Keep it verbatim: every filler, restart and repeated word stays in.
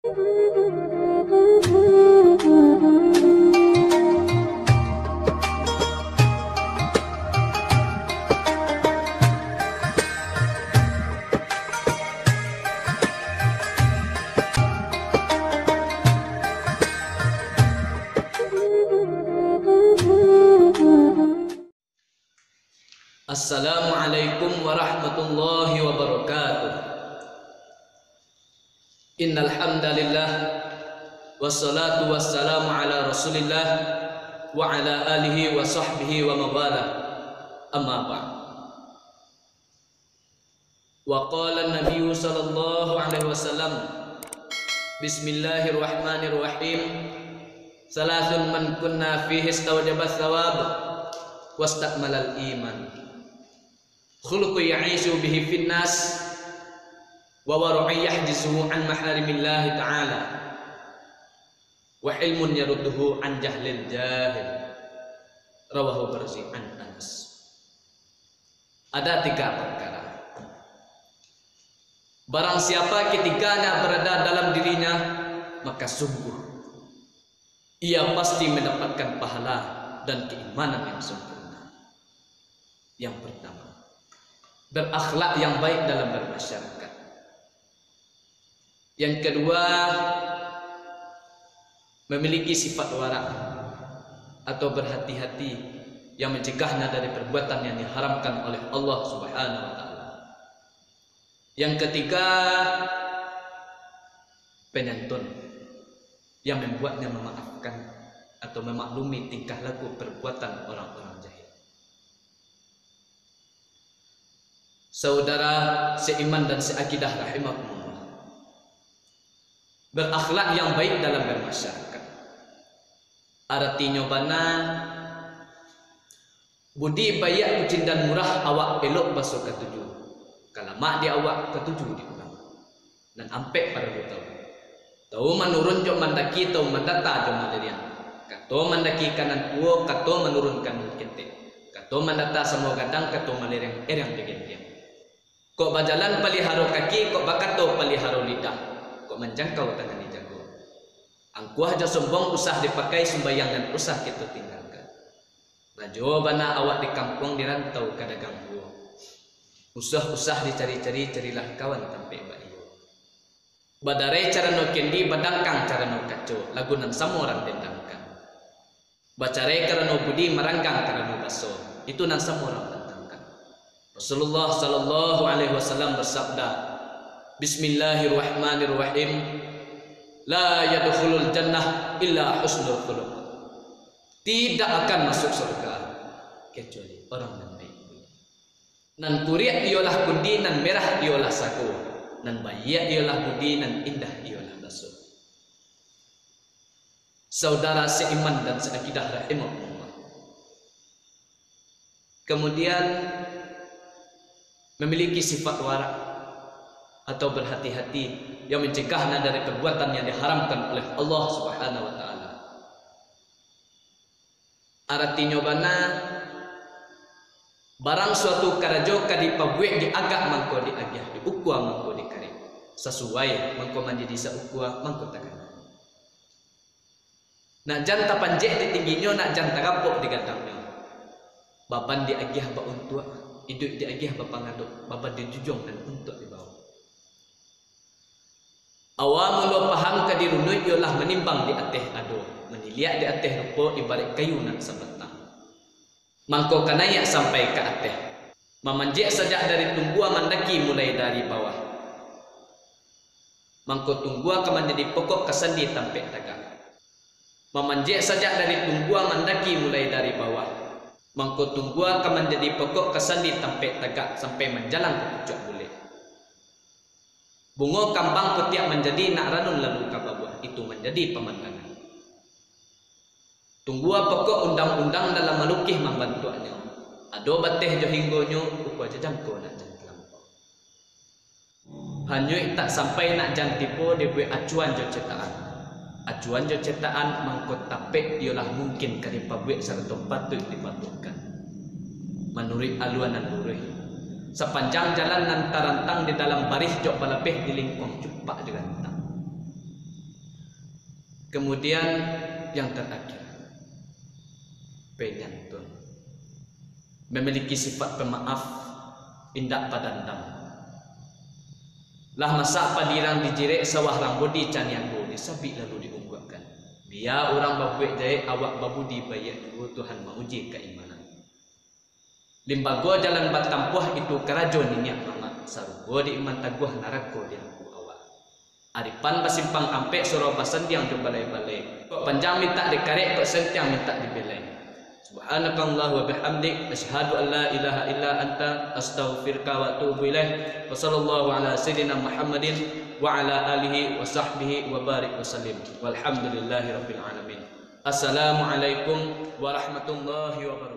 Assalamualaikum warahmatullahi wabarakatuh. Innal hamdalillah, wassalatu wassalamu ala Rasulillah wa ala alihi wa sahbihi wa mawala. Amma ba'd. Wa qala Nabiyyu sallallahu alaihi wasallam, Bismillahirrahmanirrahim. Salasun man kunna fihi istawjaba thawab wastakmalal iman. Khuluqu ya'ishu bihi finnas, wa wara'u yahjizuhu an maharimillahi ta'ala, wa ilmun yarudduhu an jahlil jahil. Rawahu Barzi an Anas. Ada tiga perkara. Barang siapa ketiganya berada dalam dirinya, maka sungguh ia pasti mendapatkan pahala dan keimanan yang sempurna. Yang pertama, berakhlak yang baik dalam bermasyarakat. Yang kedua, memiliki sifat warak atau berhati-hati yang mencegahnya dari perbuatan yang diharamkan oleh Allah Subhanahu wa Ta'ala. Yang ketiga, penyantun yang membuatnya memaafkan atau memaklumi tingkah laku perbuatan orang-orang jahil. Saudara seiman dan seakidah rahimakumullah, berakhlak yang baik dalam bermasyarakat. Aratinyo bana, budi baiak kucindan murah, awak elok baso katuju, ka lamak di awak, katuju di urang. Nan ampek paralu tau. Tau manurun jo mandaki, tau mandata jo maliriang. Kato mandaki ka nan tuo, kato manurun ka nan ketek. Kato mandata samo gadang, kato maliriang eriang jo gendiang. Kok bajalan paliharo kaki, kok bakato paliharo lidah, kok manjangkau tangan dijago. Angkuah jo sombong usah dipakai, sumbayang nan usah kito tinggakan. Rajo bana awak di kampuang, di rantau ka dagang juo. Usah-usah dicari-cari, carilah kawan tampek baiyo. Badarai carano kendi, badangkang carano kaco, lagu nan samo urang dendangkan. Bacarai karano budi, maranggang karano baso, itu nan samo urang tantangkan. Rasulullah sallallahu alaihi wasallam bersabda, Bismillahirrahmanirrahim, la yadkhulul jannah illa husnul khuluq. Tidak akan masuk surga kecuali orang yang baik budi. Nan kuriak iyolah kundi, nan merah iyolah sago, nan baiak iyolah budi, nan indah iyolah baso. Saudara seiman dan seakidah rahimakumullah. Kemudian, memiliki sifat warak atau berhati-hati yang mencegahnya dari perbuatan yang diharamkan oleh Allah Subhanahu wa Ta'ala. Aratinyo bana, barang suatu karajo ka dipabuek, diagak mangko diagiah, diukua mangko dikarek, sasuai mangko manjadi saukua, mangko takana. Nak jan tapanjek di tingginyo, nak jan tarapok di gadangnyo. Baban diagiah bauntuak, iduik diagiah bapangadok, baban dijujuang nan untuak dibawok. Awa mulo paham ka dirunuik, iyolah manimbang di ateh ado, maniliak di ateh rupo, ibaraik kayu nan sabatang. Mangko ka naiak sampai ka ateh, mamanjek sajak dari tunggua, mandaki mulai dari bawah. Mangko tunggua ka manjadi pokok, ka sandi tampek tagak. Mamanjek sajak dari tunggua, mandaki mulai dari bawah. Mangko tunggua ka manjadi pokok, ka sandi tampek tagak, sampai manjalang ka pucuak bulek. Bungo kambang kotiak manjadi, nak ranun lalu ka babuah, itu manjadi pamandangan. Tunggua pokok undang-undang dalam malukih mambantuaknyo. Ado bateh jo hinggonyo, ukua jo jangko nak jan talampau. Hanyuik tak sampai nak jan tibo dibuek acuan jo cetakan. Acuan jo cetakan mangko tapek iyolah mungkin ka dipabuek sarato patuik dipatuahkan. Manuruik alua nan luruih, sapanjang jalan nan tarantang di dalam barih jo balapeh di lingkuang cupak jo gantang. Kemudian yang terakhir, penyantun. Memiliki sifat pemaaf, indak padandam. Lah masak padirang dijirek, sawah rambo dicaniago, disabik lalu diungguakkan. Bia urang babuek jahek, awak babudi baiak juo, Tuhan mauji kaimanan. Limbago jalan batampuah, itu karajo niniak mamak, sarugo di iman taguah, narako di angku awak. Aripan basimpang ampek, surau basandiang jo balai-balai. Kok panjang mintak dikarek, kok sentiang mintak dibelai. Subhanakallahumma wa bihamdik, asyhadu an la ilaha illa anta, astaghfiruka wa atubu ilaik. Wa sallallahu ala sayyidina Muhammadin wa ala alihi wa sahbihi wa barik wa sallim. Walhamdulillahi rabbil alamin. Assalamualaikum warahmatullahi wabarakatuh.